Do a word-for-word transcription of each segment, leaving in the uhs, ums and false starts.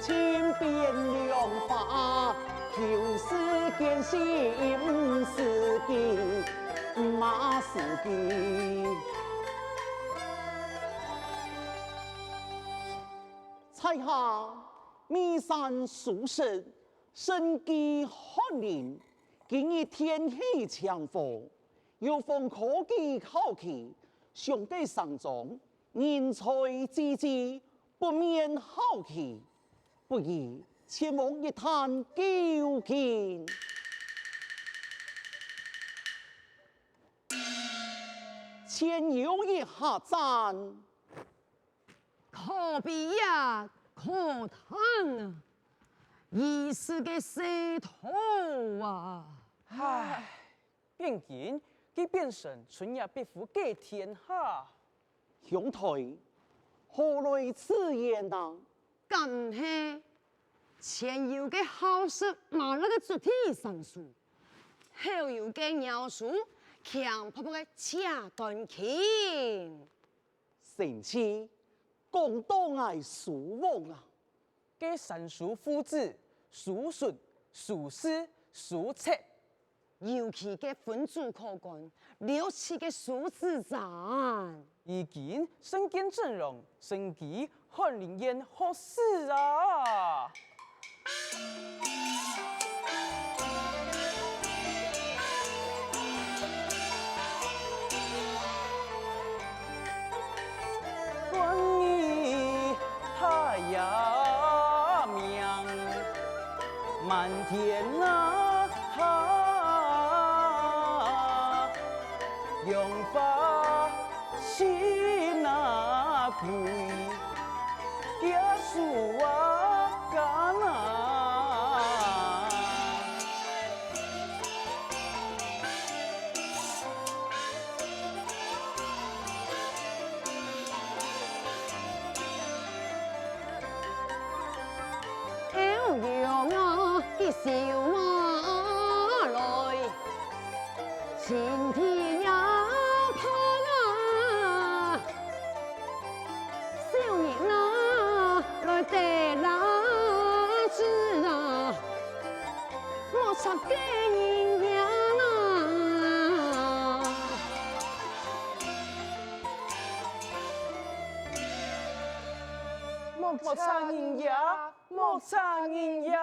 情变两化，旧时见新时机，马时机。在下眉山苏轼，生居翰林，今日天气晴和，有逢科举考期，想得上莊， 人才济济，不免好奇，不如前往一探究竟。前有一客棧。可比呀，可嘆啊，已是个世途啊！唉， 汴京，佢變成春夜壁虎个天下。兄台，何來此言啊？敢係前有个好食麻辣个竹地山書，後有个鳥鼠強噗噗个扯斷琴。 神奇，講到𠊎書王啊！該山書父子，書順、書序、書策，尤其該分組考官，了不起个書子讚。如今身兼陣容，身居翰林院學士啊！ 关于太阳明，满天啊，哈，杨花 心那归，结束啊，干啊。后阳啊，一宿啊来。 青天也白啊，小人啊，來得啦子啊，莫插个人影啊。莫插人影，莫插人影。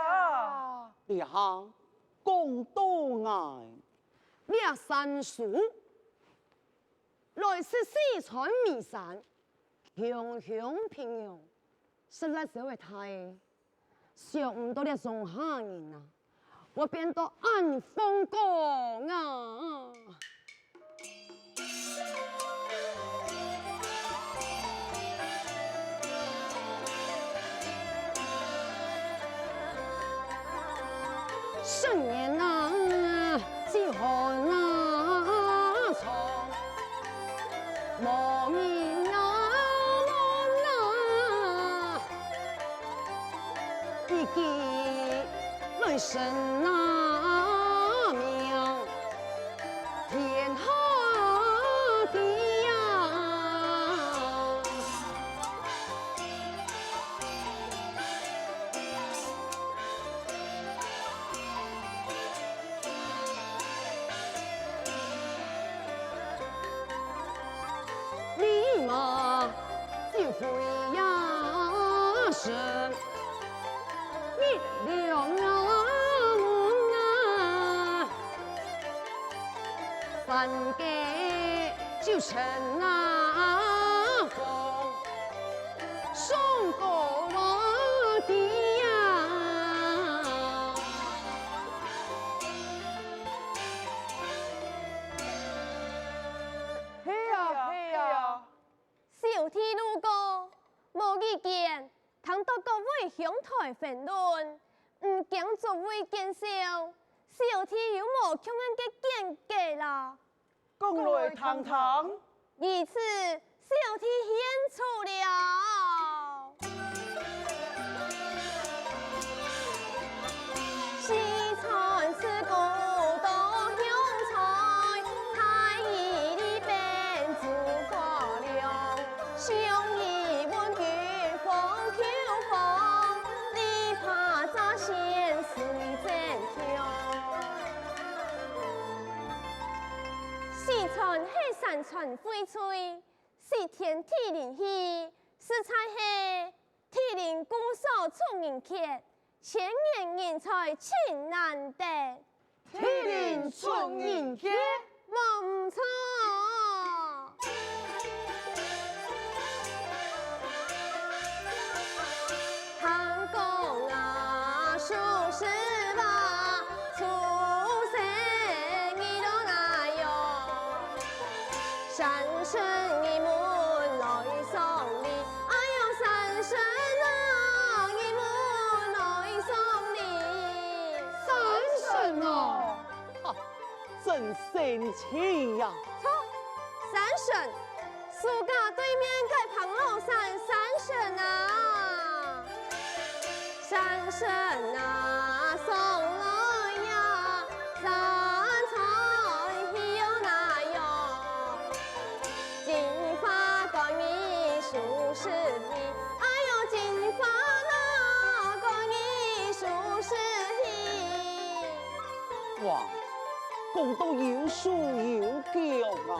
这下讲到𠊎， 这山書來自四川眉山，雄雄平洋，食辣椒个大，想毋到這鄉下人啊，會變到恁風光啊！ 盛年啊，饥寒啊，冻，無人啊，問啊，一舉來申啊名，天下知啊！ 你嘛就跪呀身，你两啊门啊，三个就称啊公，上高皇帝呀！ 係啊，係啊。小弟路過，無意間聽到各位兄台辯論，毋驚諸位見笑，小弟有無共樣个見解啦？講來聽聽。如此，小弟獻醜了。山川蕙翠，食天地靈氣，實在係地靈古樹出人傑，千年人才盡難得。地靈出人傑？無毋著。山神哦！哈，真神奇呀！著，山神，樹架對面个彭老山山神啊！ 哇，講到有手有腳啊！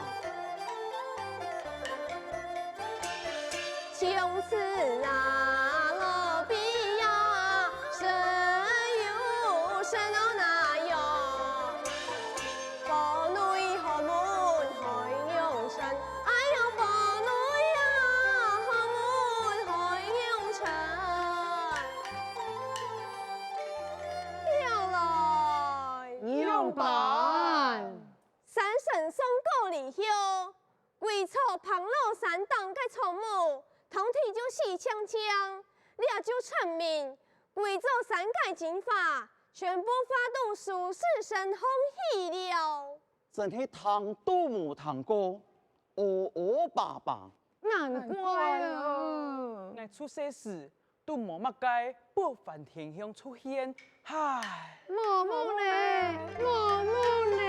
仰般？山神送過禮後， 歸座彭老山頂个草木，通體就死淨淨，這就證明歸座山个精華全部化到樹屎身項去了。真係聽都無聽過，烏烏巴巴。難怪啊！𠊎出世時 都無麼个不凡天象出現，唉。無無呢，無無呢。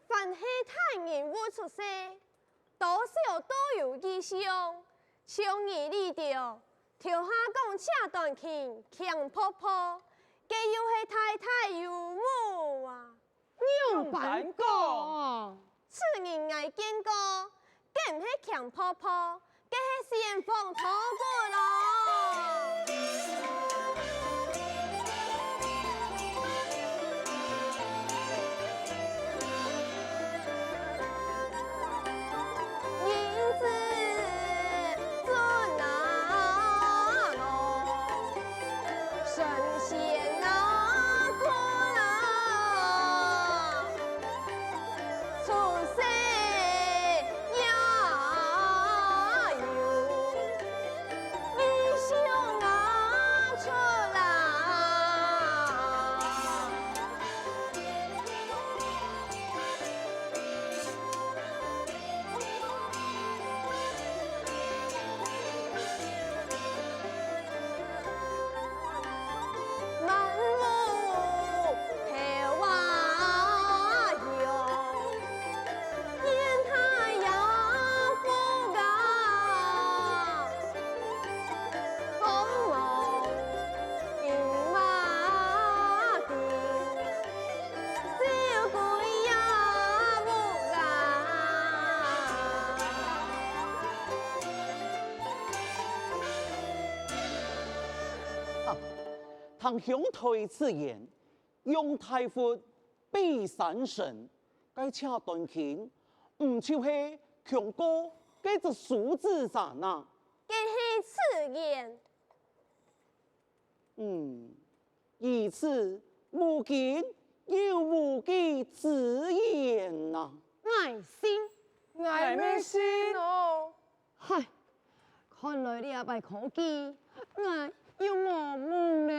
凡係大人物出世， 多少都有異象，像你這兜，頭下講赤短裙，強迫迫，該又係大大幽默啊！仰般講？此人𠊎見過，該毋係強迫迫， 該係四眼鳳頭骨咯。聽鄉台之言，仰大佛比山神，該赤短裙，毋就係強哥該隻手指山啊？該係自然。 嗯，如此無根又無據之言啊！𠊎信，𠊎乜信哦！嗨，看來這擺科技，𠊎 又無望咧。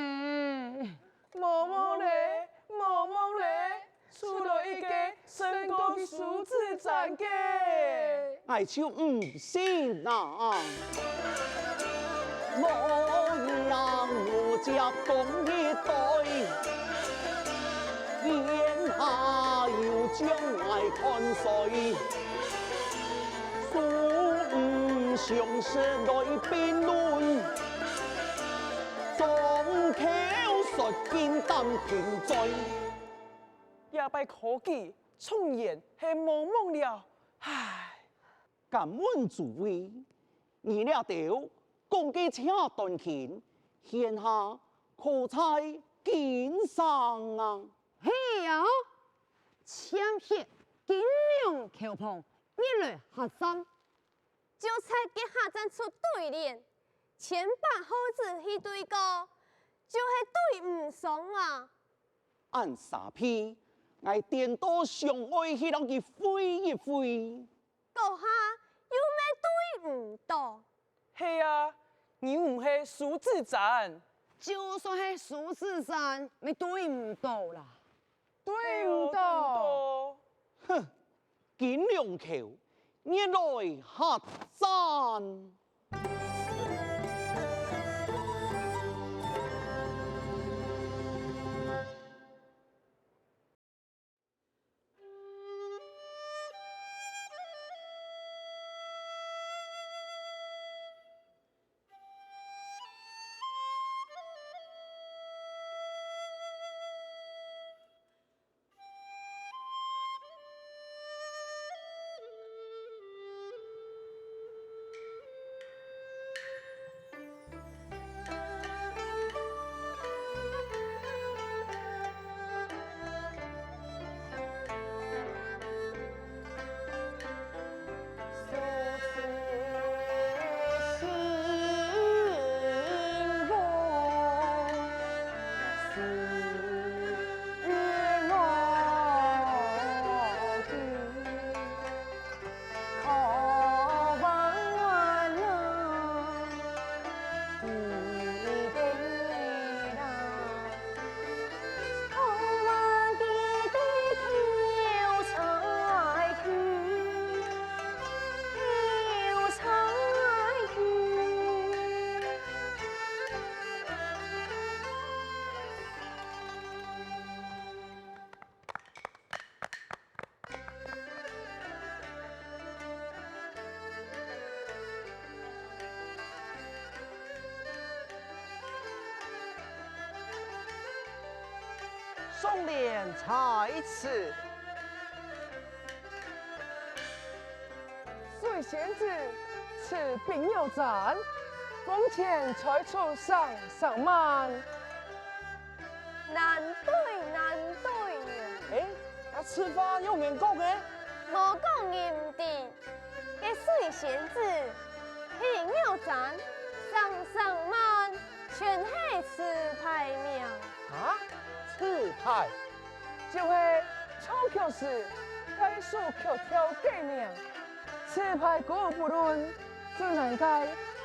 無望咧，無望咧，出來一個勝過个獅子山个。𠊎就毋信啊！無影無跡講一堆，天下有將𠊎看衰。 素毋相識來評論，張口說金擔定罪。這擺科舉狀元係無望了，唉！敢問諸位，你這兜講个正當輕，現下可在京城啊？係啊，前歇金陵橋旁， 一來客棧，就在該客棧出對聯，千把號仔去對過，就係對毋上啊！恁沙鼻，𠊎顛倒想愛去摎佢會一會。該下又乜對毋到。 係啊，你毋係獅子山。就算係獅子山，乜對毋到啦。對毋到。哼，金陵橋，原來客棧。 送尞在此。水仙子，此並有斬，風前吹出聲聲慢。 難對，難對呀！欸，該此話仰般講呢？無講你毋知，該水仙子，並有斬，聲聲慢，全係詞牌名。啊？詞牌？就係唱曲時，該首曲調个名。詞牌古不論， 最難个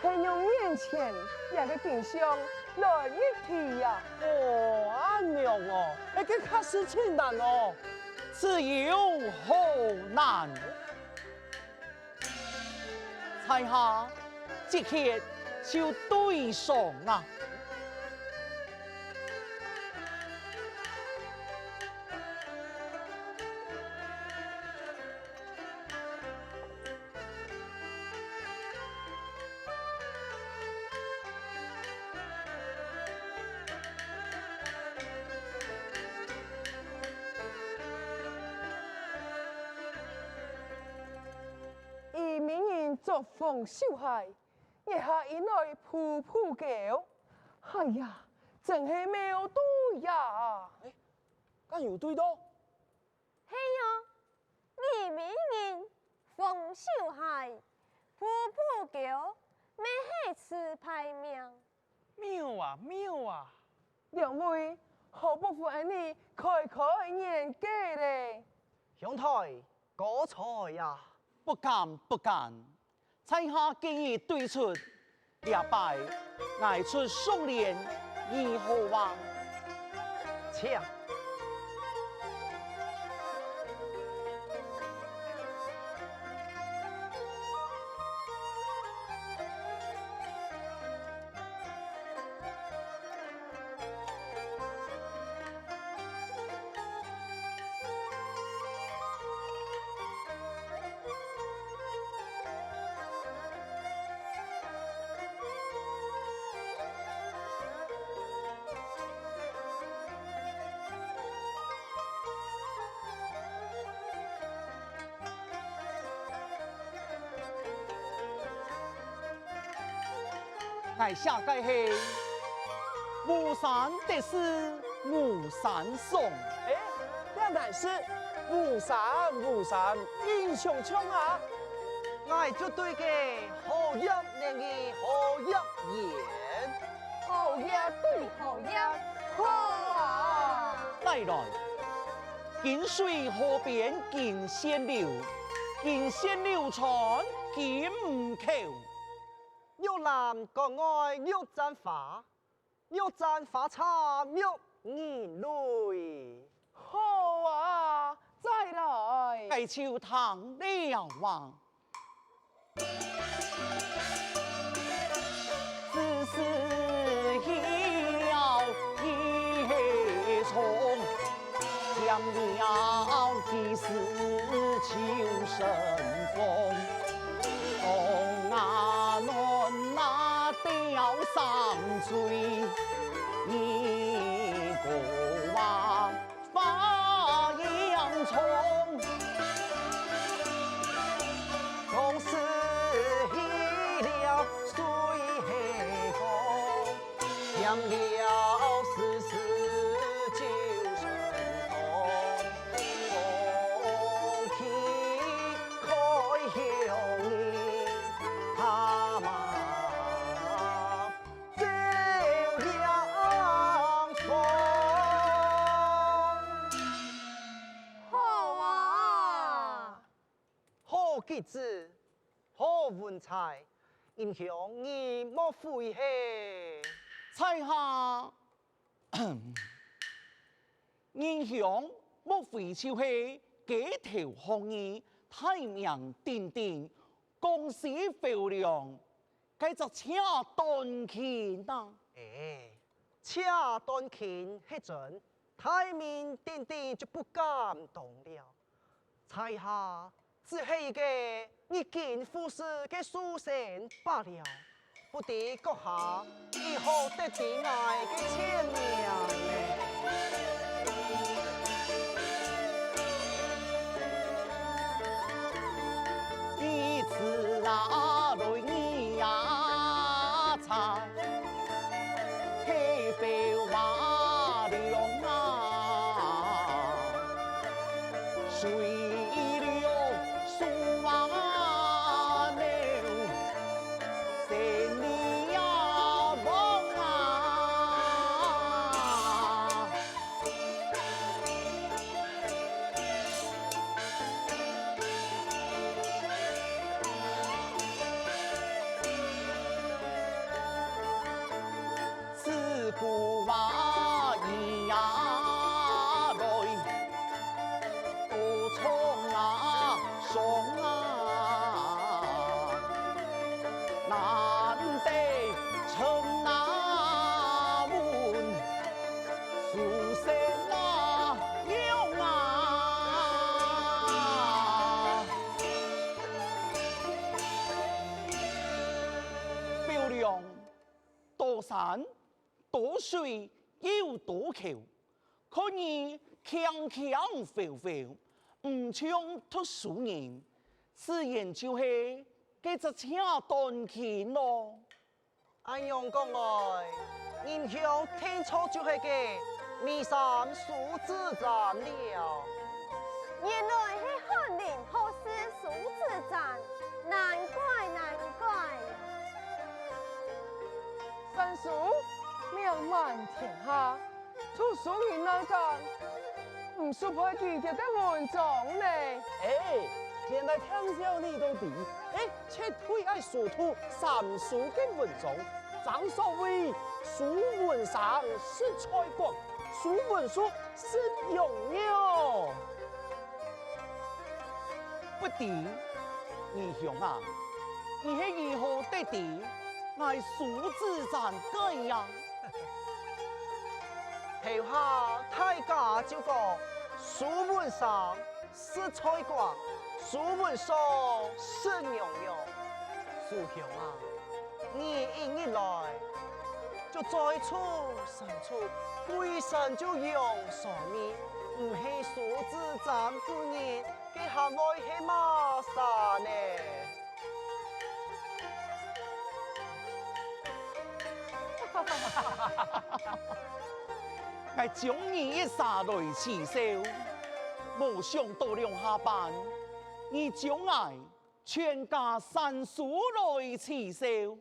係用眼前這个景象來入題呀。哦，恁樣哦，這个確實盡難哦。此有何難？在下即刻就對上啊！ 移民人作風秀氣，月下引來步步高。哎呀，真係妙對呀！欸，敢有對到？ 係喲，移民人風秀氣，步步高，乜係詞牌名。妙啊，妙啊！兩位，何不分𠊎俚開開眼界咧？兄台，高才呀！不敢，不敢。 在下今日對出，這擺，𠊎出雙連，你好啊？請。 𠊎寫个係吳山得勢吳山爽。欸，這乃係吳山，吳山英雄像啊！𠊎絕對个好業人个好業緣。好業對好業，好啊！來來， 金水河邊金線流，金線流傳金屋口。玉欄杆外玉簪花，玉簪花插玉人淚。好啊，再來。該就聽了啊。 自是曉幾重，添了幾時秋生風。冬啊，暖啊，吊衫垂，你過啊， 花影重。冬时起了水黑风，添了时时九声痛。风起开后你怕吗？ 走阳风。好啊！好句子，好文采，英雄你莫非係？在下，英雄莫非就係街頭巷尾大名鼎鼎，江西浮梁 該隻謝斷卿啊！欸，謝斷卿係真，大名鼎鼎就不敢當了。在下只係一個日經副使个書生罷了，不知閣下 如何得知𠊎个全名呢？彼此啊，來你啊，查，黑白畫龍啊，水流樹啊，流。 生理啊，忙啊。自古话语啊来， 多唱啊，伤啊，难得称啊，问，书生啊，勇啊。表亮，多山 多水又多溝，看你輕輕浮浮，毋像讀書人，自然就係該隻謝斷卿咯。恁樣講來，人兄聽著就係該眉山蘇子瞻了。原來係翰林學士蘇子瞻，難怪，難怪。 三叔，名滿天下，讀書人哪敢毋識背佢兜个文章呢？欸，原來聽了你都知，欸，絕對愛熟讀三書个文章，正所謂熟文生，識才廣，熟文熟，識用哦。不知，義兄啊，你係如何得知𠊎蘇子瞻个呀？頭下大家就講，熟文生， 識才廣，熟文熟，識用哦。蘇兄啊，你一日來，就在處山處，歸身就用酸味，毋係蘇子瞻本人，該還會係麼儕呢？ 𠊎將你一儕來恥笑，無想到兩下半，你將𠊎全家三叔來恥笑。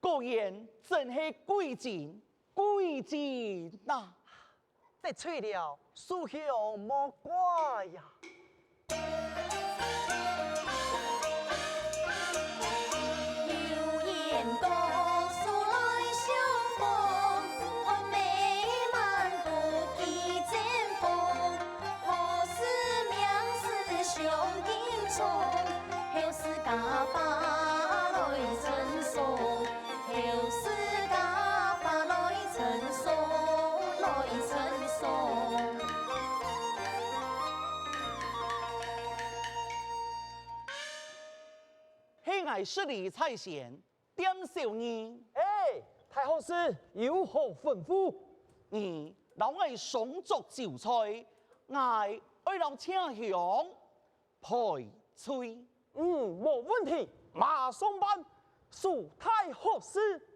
果然真係貴精，貴精啊！ 得罪了，蘇兄莫怪呀。係𠊎失禮在先，店小二。欸，大學士，有何吩咐？你摎𠊎上桌就菜，𠊎愛摎車廂 賠罪。嗯，無問題，馬上辦，蘇大學士。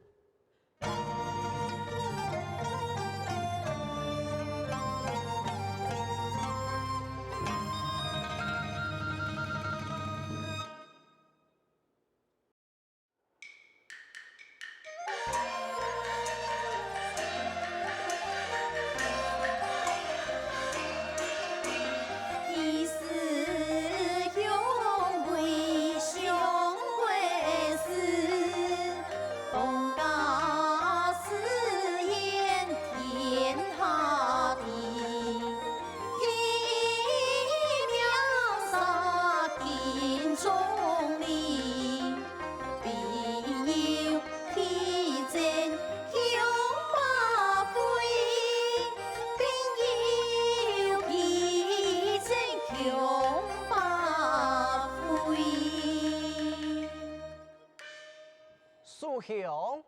蘇兄，